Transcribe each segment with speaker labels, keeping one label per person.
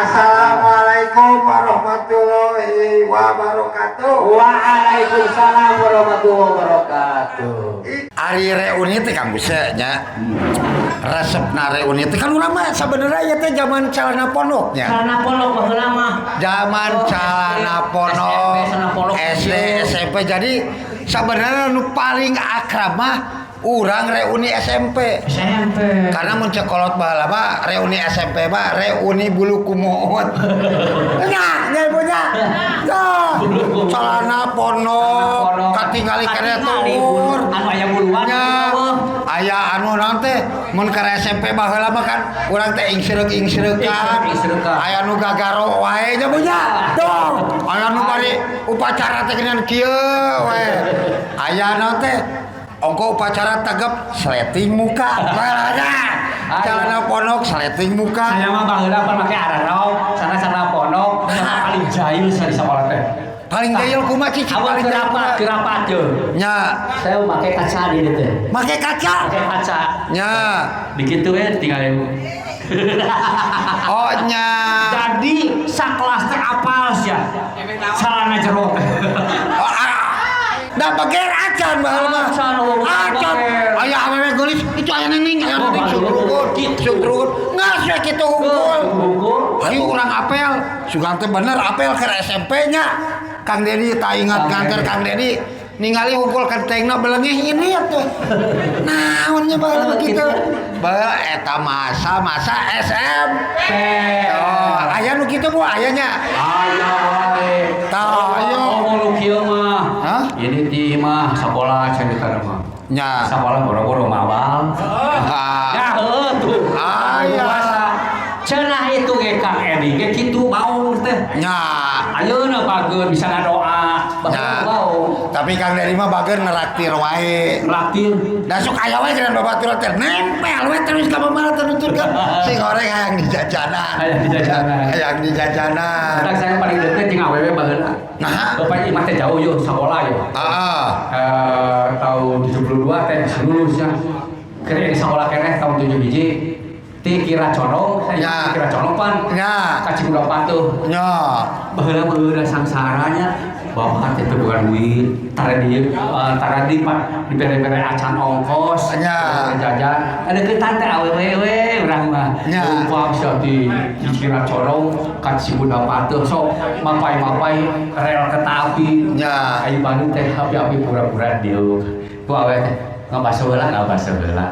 Speaker 1: Assalamualaikum warahmatullahi wabarakatuh.
Speaker 2: Waalaikumsalam warahmatullahi wabarakatuh.
Speaker 1: Ari reuni teh, Kang Buse, nya. Resepna reuni teh kan urang mah sabenerna ieu teh zaman calana pondoknya.
Speaker 2: Celana pondok baheula mah.
Speaker 1: Zaman
Speaker 2: Oh,
Speaker 1: calana
Speaker 2: SD,
Speaker 1: pondok,
Speaker 2: SMP, celana pondok.
Speaker 1: SD, SMP. Jadi sebenarnya nu paling akrab mah urang reuni SMP.
Speaker 2: SMP.
Speaker 1: Karena mun cek kolot baheula mah, reuni SMP mah reuni bulu kumut. Nya, nya ibu nya. Tah, celana pondok, katingali keneh tuur.
Speaker 2: Anu aya buluan.
Speaker 1: Nya, aya anu naon teh, mun keur SMP baheula mah kan urang teh ingsereuk-ingsereukan.
Speaker 2: Ingsereuk-ingsereukan.
Speaker 1: Aya nu gagaro wae nya, Bu, nya. Tuh, aya nu bari upacara teh geuningan kieu we. Aya naon teh? Ongko upacara tegep sleting muka. Baheula celana pondok sleting muka.
Speaker 2: Saya mah baheula pan make ararok, sana celana pondok, sama paling jahil saya di sekolah teh.
Speaker 1: Paling jahil kumaha, Cici?
Speaker 2: Awal
Speaker 1: Paling jahil
Speaker 2: kerapat,
Speaker 1: kumaha?
Speaker 2: Kerapat ye.
Speaker 1: Nya,
Speaker 2: Saya make kaca di dieu teh.
Speaker 1: Make kaca.
Speaker 2: Make kaca.
Speaker 1: Nya.
Speaker 2: Dikitu we tinggal.
Speaker 1: Oh nya.
Speaker 2: Jadi sakelas teh apal sia. Celana jero teh.
Speaker 1: Oh, ah. Da bager acan baheula mah.
Speaker 2: Acan, oh, bukan
Speaker 1: Acan.
Speaker 2: bager.
Speaker 1: Aya awewe geulis, itu aya neneng, aya
Speaker 2: Oh,
Speaker 1: neneng
Speaker 2: aduh,
Speaker 1: sugrugun,
Speaker 2: gitu.
Speaker 1: sugrugun. Ngas we kitu hungkul.
Speaker 2: Hungkul.
Speaker 1: Ayo urang apel, sugan teh bener apel ke SMP nya. Kang Dedi tak ingat
Speaker 2: Kang
Speaker 1: kantor
Speaker 2: Dedi.
Speaker 1: Kang Dedi ningali hungkul kentengna belengeh ini atuh. Naonnya baheula mah kitu. Baheula eta masa-masa SMP. Oh, aya nu kitu, Bu, ayanya.
Speaker 2: Aya wae.
Speaker 1: Tah, ayo.
Speaker 2: Oh, nu kieu mah.
Speaker 1: Hah?
Speaker 2: Ini ti mah sekolah cerita mah.
Speaker 1: Nya.
Speaker 2: Sekolah boro-boro mabal.
Speaker 1: Ah.
Speaker 2: Ya heueuh tuh.
Speaker 1: Aya.
Speaker 2: Cenah itu ge Kang Edi ge kitu baung teh.
Speaker 1: Nya.
Speaker 2: Ayeuna bageun bisa ngadoa.
Speaker 1: Nya.
Speaker 2: Baung.
Speaker 1: Tapi Kang Dedi mah bageun neraktir wae.
Speaker 2: Traktir.
Speaker 1: Da sok aya wae geus babaturan teh nempel we terus ka mamana teh nuturkeun. Sing goreng hayang dijajanan.
Speaker 2: Hayang dijajanan.
Speaker 1: Hayang dijajanan.
Speaker 2: Kadang saya paling deket jeung awewe baheula.
Speaker 1: Nah.
Speaker 2: Bapak imah teh jauh yo sekolah yo.
Speaker 1: Ah.
Speaker 2: Eh, tahun 72 teh lulus ya. Kira di sekolah keneh tahun 7 hiji. Ti kira condong, saya
Speaker 1: Ya.
Speaker 2: kira condong pan.
Speaker 1: Ya.
Speaker 2: Ka Cikuda Patuh.
Speaker 1: Nya.
Speaker 2: Baheula baheula sangsaranya bapak teh teu boga duit, tara di pak dibere-bere acan ongkos,
Speaker 1: Ya.
Speaker 2: jajan. Ada ketan teh awewe we urang mah.
Speaker 1: Ya.
Speaker 2: Lupa bisa di kira condong ka Cikuda Patuh sok mapai-mapai rel kereta api.
Speaker 1: Ya.
Speaker 2: Ayo Bandung teh api-api pura-pura diuk. Ku awewe teh ngabasa heula, ngabasa heula.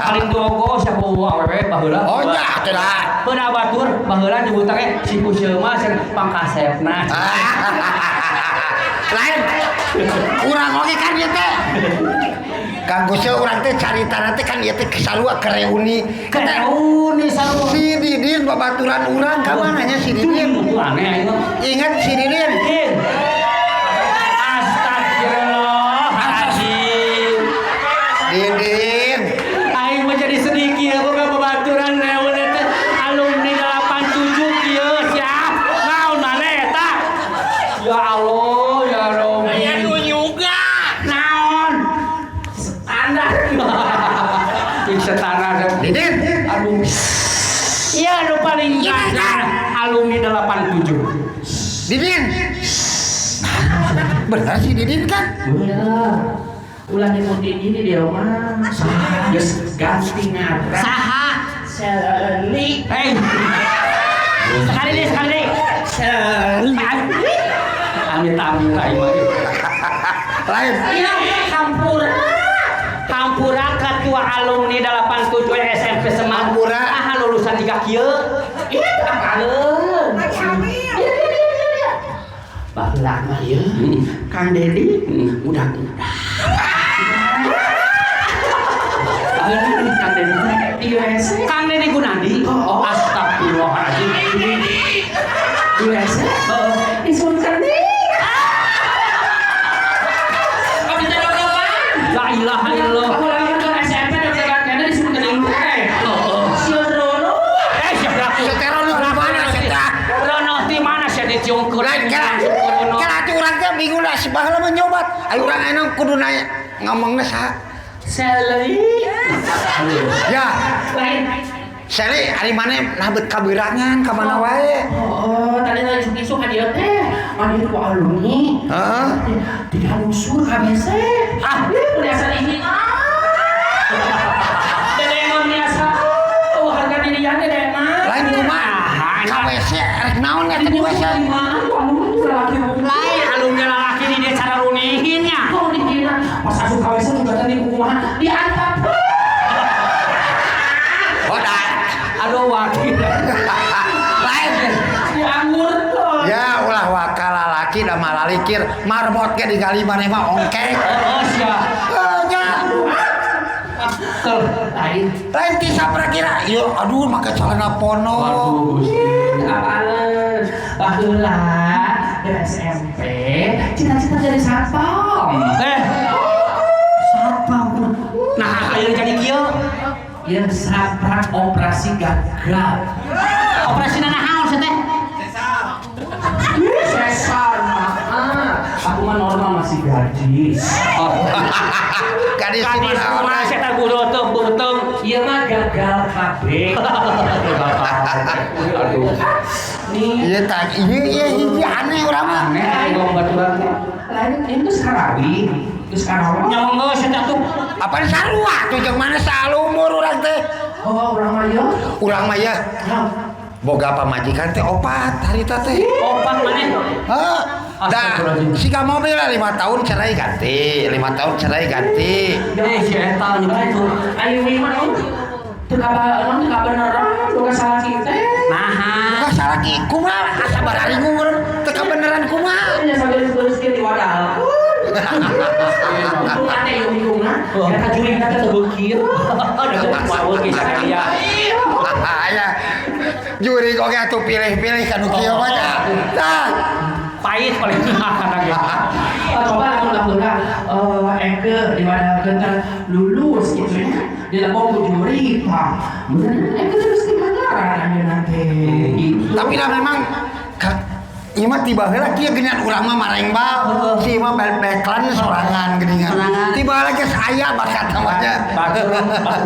Speaker 2: Paling bogo siapa awewe baheula.
Speaker 1: Oh nya atuh da.
Speaker 2: Beuna batur baheula nyebutna ge si Kuseum mah cenah pangkasepna.
Speaker 1: Lain. Urang oge kan ieu teh. Kang Gusel, urang teh caritana teh kan ieu teh sarua ke reuni.
Speaker 2: Reuni sarua.
Speaker 1: Si Didin babaturan urang ka mana nya si Didin?
Speaker 2: Itu aneh aing mah.
Speaker 1: Ingat si Didin?
Speaker 2: Din. Astagfirullahaladzim.
Speaker 1: Didin.
Speaker 2: Aing mah jadi sedih kieu boga babaturan reuni teh alumni 87 kieu siap. Naon maneh eta? Ya Allah, ya Rabbi.
Speaker 3: Aya nu nyuga.
Speaker 2: Naon?
Speaker 3: Standar.
Speaker 2: Cik setara.
Speaker 1: Didin.
Speaker 2: Aduh. Iya, nu paling gagah alumni 87.
Speaker 1: Didin. Nah, bener si Didin kan?
Speaker 2: Bener.
Speaker 3: Ulah nyebutin ini di rumah. Geus ganti ngaran.
Speaker 2: Saha?
Speaker 3: Seli.
Speaker 2: Hei. Sekali deh, sekali deh.
Speaker 3: Seli.
Speaker 2: Amit amit aing mah.
Speaker 1: Lain.
Speaker 2: Iya, hampura. Hampura ketua alumni 87 SMP Semar.
Speaker 1: Hampura.
Speaker 2: Ah, lulusan tiga kieu. Iya, apaleun.
Speaker 4: Lagi hamil.
Speaker 3: Baheula mah ieu. Kang Dedi udah. Kang Dedi teh di WC.
Speaker 2: Kang Dedi Gunadi.
Speaker 3: Oh.
Speaker 2: Astagfirullahaladzim.
Speaker 3: Di WC.
Speaker 2: Heeh.
Speaker 3: Disunter nih.
Speaker 2: La ilaha illallah.
Speaker 3: Aku lagi ke SMP deg-degan kayaknya disunter dulu.
Speaker 2: Heeh.
Speaker 3: Si Rono.
Speaker 2: Eh, siapa ratu?
Speaker 1: Setero nu di mana seta?
Speaker 2: Rono di mana sih diciungkeun?
Speaker 1: Lain kela. Kela tuh urang Bingung lah si baheula mah nyobat. Ayo urang ayeuna kudu nanya ngomongna saha?
Speaker 3: Sally.
Speaker 1: Ya,
Speaker 3: Lain.
Speaker 1: Sally, ari maneh nah bet kaberangan ka mana wae?
Speaker 3: Oh, tadi lagi isuk-isuk ka dieu teh. Mandi ku alumni.
Speaker 1: Heeh.
Speaker 3: Tidak usur ka WC. Ah, biasa dihina. Dede mah biasa. Oh, harga dirian dede mah.
Speaker 1: Lain kumaha? Ka WC rek naon eta di WC?
Speaker 2: Lain alumni lalaki di dia cara runihin nya.
Speaker 3: Oh, dihina. Pas asup ka WC juga tadi kumaha diangkat.
Speaker 1: Oh, dah.
Speaker 2: Aduh wakil.
Speaker 1: Lain.
Speaker 3: Dianggur tuh.
Speaker 1: Ya ulah waka lalaki da malalikir marbot ge digali maneh mah ongkek.
Speaker 2: Oh, sia.
Speaker 1: Eh, nya.
Speaker 2: Kel.
Speaker 3: Lain.
Speaker 1: Lain ti saprakira. Ieu aduh make celana pono.
Speaker 2: Waduh, Gusti.
Speaker 3: Apaan? Baheula dari SMP cita-cita jadi satpam.
Speaker 2: Eh. Satpam. Nah, ayeuna jadi kieu.
Speaker 3: Ya saprak operasi gagal.
Speaker 2: Operasi naon sih teh?
Speaker 3: Sesar, maaf. Aku mah normal masih gadis.
Speaker 2: Oh.
Speaker 1: Gadis
Speaker 2: Gadis
Speaker 1: kumaha
Speaker 2: kumaha
Speaker 1: orang?
Speaker 2: saya teh beuteung beuteung.
Speaker 3: Iya mah gagal KB.
Speaker 2: Aduh.
Speaker 3: Nih,
Speaker 1: Iya tak, iya iya iya aneh urang mah.
Speaker 2: Aneh aing ngomong baturan teh.
Speaker 3: lain ini tuh Sarawi, terus Karawang.
Speaker 2: Nyamong geus eta tuh.
Speaker 1: Apaan sarua tuh jeung mana salumur urang teh.
Speaker 3: Oh, orang mah ya.
Speaker 1: Urang mah ya boga pamajikan teh opat harita teh.
Speaker 2: Opat maneh.
Speaker 1: Hah? Dah, siga mobil lah 5 tahun cerai ganti, 5 tahun cerai ganti.
Speaker 2: Eh, si eta nu kitu.
Speaker 3: Ayo mah teu kabar, teu kabeneran, boga salah kita.
Speaker 2: Naha.
Speaker 1: Bukan salah ki, kumaha asa bararingung urang teu kabeneran kumaha.
Speaker 3: Nya sambil geus kieu diwadal. Untung ate ieu hidungna, eta juringna teh teu beukir.
Speaker 2: Aduh, mau ge saya.
Speaker 1: Ya, jurig oge atuh pilih-pilih ka nu kieu mah nya. Tah,
Speaker 2: Pahit paling lagi.
Speaker 3: Coba lamun baheula eke diwadalkeun teh lulus gitu ya. Dilebok ku juri tah. Bener eke terus di mangaran ayeuna teh gitu.
Speaker 1: Tapi lah memang ieu mah tiba heula kieu geuningan urang mah marengbal, si mah beklan sorangan geuningan.
Speaker 2: Sorangan.
Speaker 1: Tiba heula geus aya bakat namanya.
Speaker 2: Batur,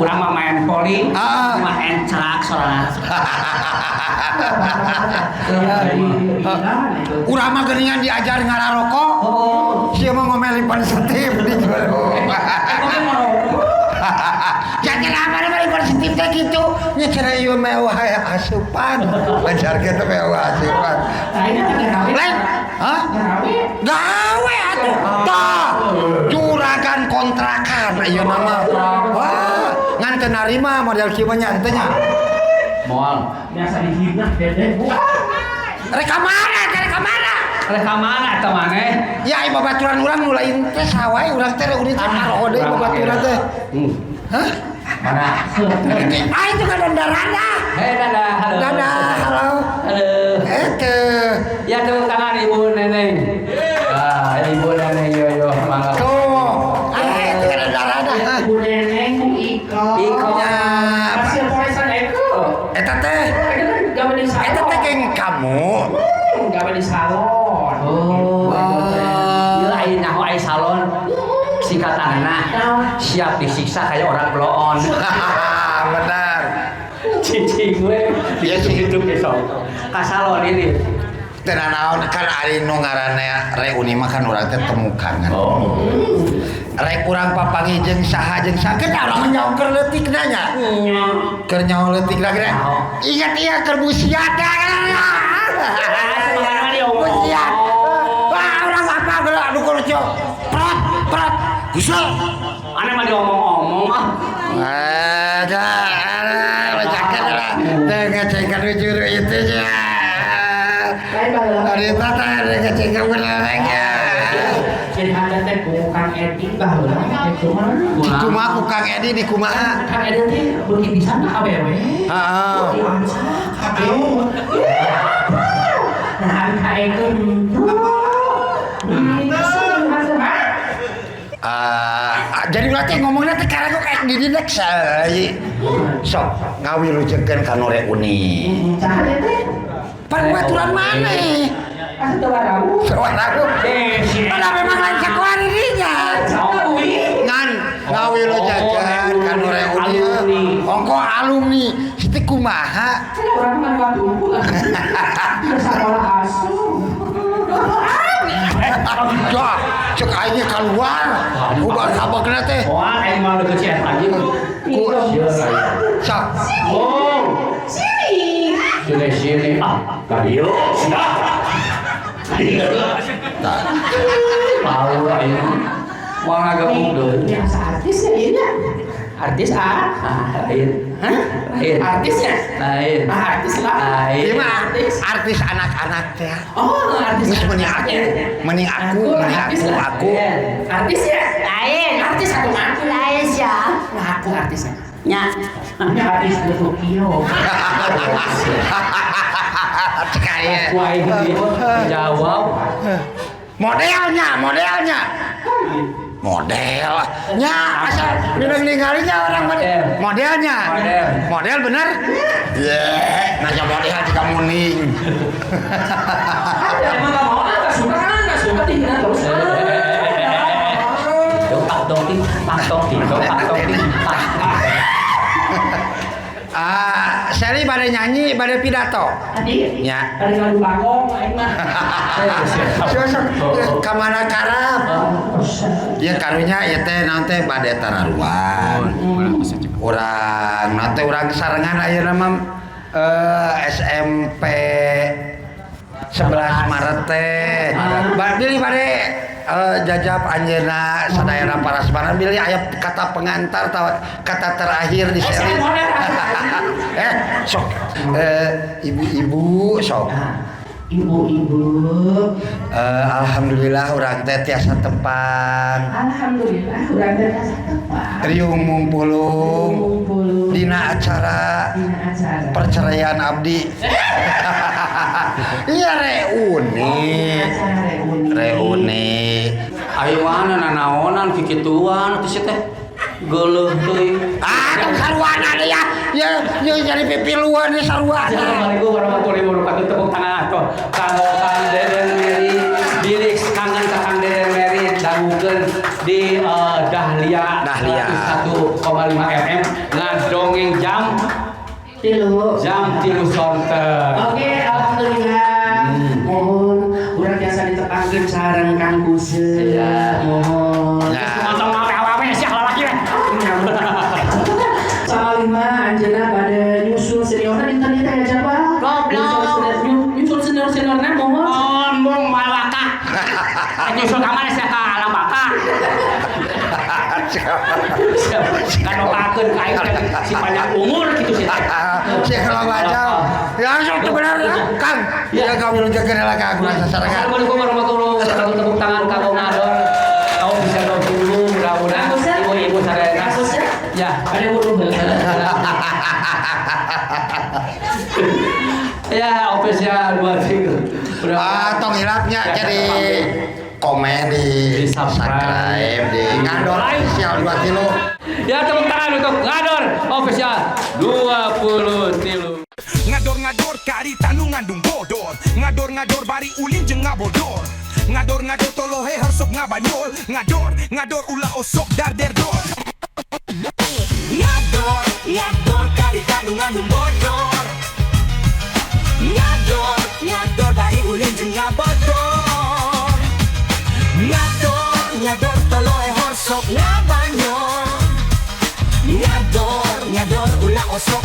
Speaker 2: urang mah main voli,
Speaker 1: Ah.
Speaker 2: main celak sorangan.
Speaker 1: Urang mah geuningan diajar ngararokok.
Speaker 2: Oh.
Speaker 1: Si mah ngomeli sensitif di jero. Jadi apa namanya sensitif teh kitu? Nya cenah ieu mewah ya asupan. Lancar kitu mewah asupan.
Speaker 3: Lainnya teh gawe.
Speaker 1: Lain, hah?
Speaker 3: Gawe.
Speaker 1: Gawe atuh. Tah, juragan kontrakan ayeuna mah. Wah, ngan teu narima model kieu mah nya henteu nya.
Speaker 2: Moal.
Speaker 3: Biasa dihina dede.
Speaker 1: Rek ka mana? Rek ka mana?
Speaker 2: Rek ka mana eta maneh?
Speaker 1: Ya ai babaturan urang nu lain teh saha wae urang teh reuni teh maroho deui babaturan teh. Hah?
Speaker 2: Mana?
Speaker 1: Ah itu kan darana.
Speaker 2: Hei, dadah. Halo.
Speaker 1: Dadah, halo.
Speaker 2: Halo.
Speaker 1: Eta.
Speaker 2: Ya tepuk tangan Ibu Neneng. Ah, Ibu Neneng yo yo mangga.
Speaker 1: Tuh. Ah itu kan darana.
Speaker 3: Ibu Neneng ku Iko.
Speaker 2: Iko.
Speaker 1: Ya.
Speaker 3: Hasil poesan Eko.
Speaker 1: Eta teh.
Speaker 3: Eta teh gawe di salon.
Speaker 1: Eta teh geng kamu.
Speaker 3: Gawe di salon.
Speaker 2: Oh. Gila aing nyaho aing salon. Singkatanna siap disiksa kayak orang bloon.
Speaker 1: Benar.
Speaker 2: Cicing we.
Speaker 1: Iya sih.
Speaker 2: Hidup besok. Ka salon ini.
Speaker 1: Teu naon kan ari nu ngaranna reuni mah kan urang teh temu kangen.
Speaker 2: Oh.
Speaker 1: Rek urang papanggih jeung saha kan urang mah nyaho keur leutikna nya. Keur nyaho leutikna ge. Ingat ieu keur busiat. Busiat. Wah, urang apa geura anu kudu Prot, prot. Gusul.
Speaker 2: Aneh mah diomong-omong ah.
Speaker 1: Ada, ada, bacakan lah. Teu ngecengkan juru itu nya.
Speaker 3: Lain baheula.
Speaker 1: Ari tata ada ngecengkan bener nya.
Speaker 3: Jadi ada teh ku Kang Edi baheula itu mah.
Speaker 1: Di kumaha ku Kang Edi di kumaha?
Speaker 3: Kang Edi teh beuki pisan ka awewe.
Speaker 1: Heeh.
Speaker 3: Diancak kabeh. Nah, ari ka Eko henteu.
Speaker 1: Ah, jadi urang teh ngomongna teh karena kayak di dinek sai. Sok ngawilujengkeun ka nu reuni.
Speaker 3: Saha teh?
Speaker 1: Pan baturan maneh.
Speaker 3: Asa teu warawu.
Speaker 1: Warawu. Pada memang lain sekolah dirinya. Ngan ngawilujengan kanu reuni. Ongko alumni situ kumaha?
Speaker 3: Urang mah waktu unggul. Sekolah asuh.
Speaker 1: Dah, cek aingnya keluar. Ubar habegna teh.
Speaker 2: Moal aing mah deukeut si eta gitu.
Speaker 1: Ku sok.
Speaker 2: Oh,
Speaker 3: Sini.
Speaker 2: sini sini. Ah, ka dieu. Sia.
Speaker 1: Tah.
Speaker 2: Tahu aing. Moal ngagabung deui.
Speaker 3: Biasa artis ya ieu nya. Artis ah?
Speaker 2: Lain.
Speaker 3: Hah?
Speaker 2: Lain.
Speaker 3: Artis ya?
Speaker 2: Lain.
Speaker 3: Ah, artis lah.
Speaker 2: Lain.
Speaker 1: Ieu mah artis anak-anak teh.
Speaker 3: Oh, artis.
Speaker 1: Geus meni aku, meni aku, meni aku, aku.
Speaker 3: Artis ya?
Speaker 4: Lain.
Speaker 3: Artis aku ngaku.
Speaker 4: Lain sia.
Speaker 3: Ngaku artis ya.
Speaker 4: Nya.
Speaker 3: Ini artis di Tokyo.
Speaker 1: Cek aing.
Speaker 2: Ku aing jawab.
Speaker 1: Modelnya, modelnya. Modelnya asal minang ninggalinya orang
Speaker 2: Model.
Speaker 1: Modelnya.
Speaker 2: Model.
Speaker 1: Model bener? Ye, nanya model jika muning.
Speaker 3: Ada emang gak mau, ah, gak suka dihina terus.
Speaker 2: Pak dong, pak dong, pak dong, pak.
Speaker 1: Ah, Sally pada nyanyi, pada pidato.
Speaker 3: Tadi,
Speaker 1: Ya.
Speaker 3: ada ngadu bagong, aing mah.
Speaker 1: Sok ka mana karep? Ya karunya ieu teh naon teh bade tararuan. Urang naon teh urang sarengan ayeuna mah SMP 11 Maret teh. Bilih bade jajab anjeunna sadayana parasmaran bilih aya kata pengantar atawa kata terakhir di seri. Sok ibu-ibu sok.
Speaker 3: Ibu-ibu,
Speaker 1: Alhamdulillah urang teh tiasa tepang.
Speaker 3: Alhamdulillah urang teh tiasa tepang.
Speaker 1: Riung mumpulung dina acara perceraian abdi. Iya reuni. Reuni.
Speaker 2: Ayo mana nanaonan kikituan teh si teh. Geuleuh teuing.
Speaker 1: Ah, tong saruana deui ya. Ya, ya jadi pipiluan di saruana.
Speaker 2: Assalamualaikum warahmatullahi wabarakatuh. Tepuk tangan atuh. Kanggo Kang Deden Meri, bilik kangen ka Kang Deden Meri dangukeun di Dahlia
Speaker 1: Dahlia
Speaker 2: 1,5 FM ngadongeng jam
Speaker 3: 3.
Speaker 2: Jam 3 sonten.
Speaker 3: Oke, alhamdulillah. Mohon urang tiasa ditepangkeun sareng Kang Kuseun.
Speaker 2: Iya.
Speaker 3: Mohon.
Speaker 1: Ya.
Speaker 2: Montong awe-awe sia lalaki we.
Speaker 3: Sama lima anjeunna pada nyusul seniorna dinten ieu teh aya jadwal.
Speaker 2: Goblok.
Speaker 3: Nyusul senior-seniorna mohon.
Speaker 2: Ngomong malaka. Nyusul ka mana sia ka alam baka. Kanokakeun ka aing teh si panjang umur kitu sih.
Speaker 1: Si kalau baca langsung tuh benar Kang. Ya kami luncurkan lah Kang kurang sasaran.
Speaker 2: Assalamualaikum warahmatullahi wabarakatuh. Tepuk tangan kanggo ngador. Kau bisa dulu mudah-mudahan ibu-ibu sadayana. Ya,
Speaker 3: ada wuduh.
Speaker 2: Ya, official 23.
Speaker 1: Ah, tong hilapnya jadi komen di subscribe di Ngador Official 23.
Speaker 2: Ya, tepuk tangan untuk Ngador Official 23.
Speaker 5: Ngador-ngador karita nu ngandung bodor. Ngador-ngador bari ulin jeung ngabodor. Ngador-ngador tolohe harsok ngabanyol. Ngador-ngador ulah osok darderdor. Ngador, ngador karita nu ngandung bodor. Ngador, ngador bari ulin jeung ngabodor. Ngador, ngador tolohe harsok ngabanyol. Ngador, ngador ulah osok.